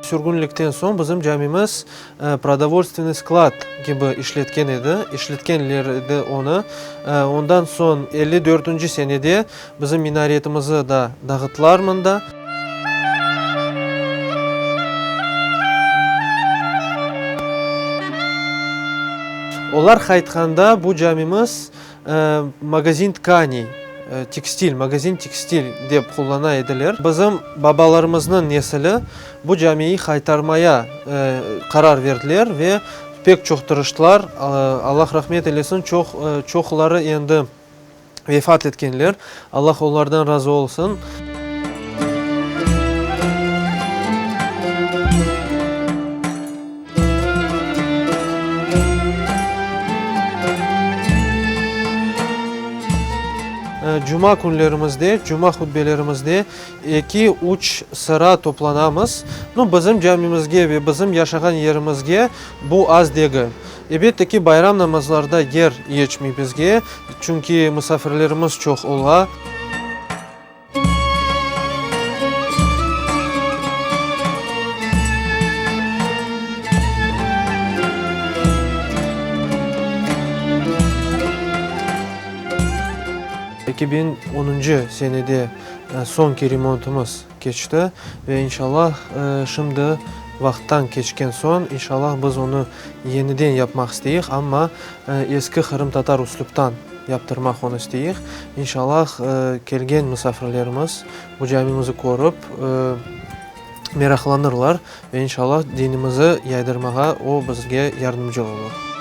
Sürgünlikten soñ bizim camimiz prodovolstvennıy sklad kibi işletken edi, işletkenler edi onı. Ondan soñ 54-nci senede bizim minaretimizi da dağıttılar mında. Olar qaytqanda bu camimiz Magazin tkaniy, tekstil, magazin tekstil dep qullana ediler. Bizim babalarımıznıñ nesili bu camiyi qaytarmaya qarar berdiler ve pek çoq tırıştılar. Allah rahmet eylesin, çoq, çoqları endi vefat etkenler. Allah olardan razı olsun. Cuma künlerimizde, cuma hutbelerimizde eki, üç sıra toplanamız. Nu, bizim camimizge ve bizim yaşağan yerimizge bu az degil. Ebette ki, bayram namazlarda yer yetmey bizge, çünki musafirlerimiz çoq ola. 2010-cı senede soñki remontımız keçti ve inşallah şimdi vaqıttan keçken soñ inşallah biz onı yeniden yapmaq isteyik, amma eski qırımtatar üslüptan yaptırmaq onı isteyik. İnşallah kelgen musafirlerimiz bu camimizi körip meraqlanırlar ve inşallah dinimizi yaydırmağa o bizge yardımcı olur.